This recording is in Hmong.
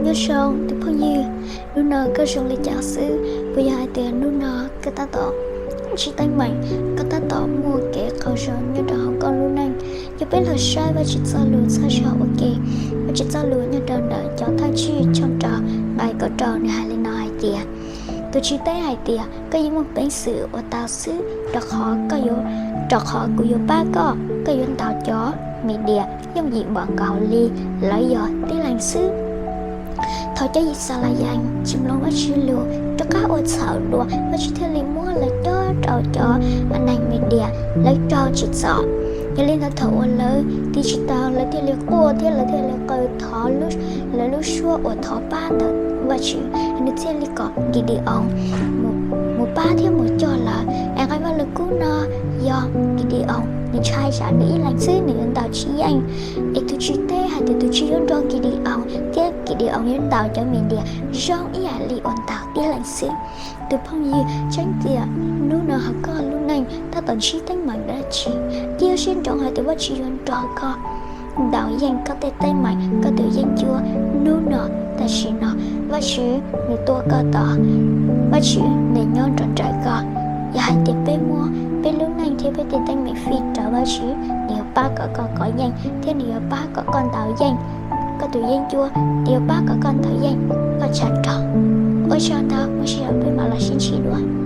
Nyob zoo tus phooj ywg, hnub no koj zoo li cas xwb? Puas yog hais tias hnub no koj tab tom ntsib teeb meem, koj tab tom muaj kev qaug zog nyob rau hauv koj lub neej? Yog peb los saib Vajtswv txoj lus txhaj zog ua ke, Vajtswv txoj lus nyob rau ntawm cov Thawjtsij tshooj rau nqai kaum rau nws hais li no hais tias, tus Tswv teb hais tias, koj yeej muaj peev xwm ua tau xwb, rau qhov koj yuav, rau qhov kuv yuav pab koj, koj yuav ntaus cov Midias yooj yim npaum nkaus li lawv yog tib leeg xwb. Thaum cov Yixalayees tsis mloog Vajtswv lus, rov qab ua txhaum dua, Vajtswv thiaj li muab lawv cob rau cov neeg Midias, lawv raug tsim txom. Yog li ntawd thaum uas lawv tiv tsis tau, lawv thiaj li quaj thiab lawv thiaj li qaws thov, lawv lub suab uas thov pab ntawm Vajtswv, nws thiaj li kom Kidioos mus pab thiab mus coj lawv. Es nqe Vajluskub no yog Kidioos nws ntshai tsam nws ib leeg xwb nws yuav ntaus tsis yeej. Es tus Tswv teb hais tias tus Tswv yuav nrog Kidioos thiab Kidioos yuav ntaus cov Midias zoo ib yam li uas ntaus tib leeg xwb. Tus phooj ywg, tseeb tiag hnub no hauv koj lub neej tab tom ntsib teeb meem dab tsi, cia siab ntsoov hais tias Vajtswv yuav nrog koj ntaus yeej koj tej teeb meem, koj tus yeeb ncuab hnub no. Tam sim no Vajtswv nws tuaj koj tod, Vajtswv nws nyob nrog nraim koj. Yog hais tias peb muab peb lub neej thiab peb tej teeb meem fij rau Vajtswv, nws yuav pab kom koj kov yeej thiab nws yuav pab kom koj ntaus yeej koj tus yeeb ncuab, nws yuav pab kom koj ntaus yeej koj tshav nroog. Ua tsaug ntau, muaj sij hawm peb mam los sib ntsib dua.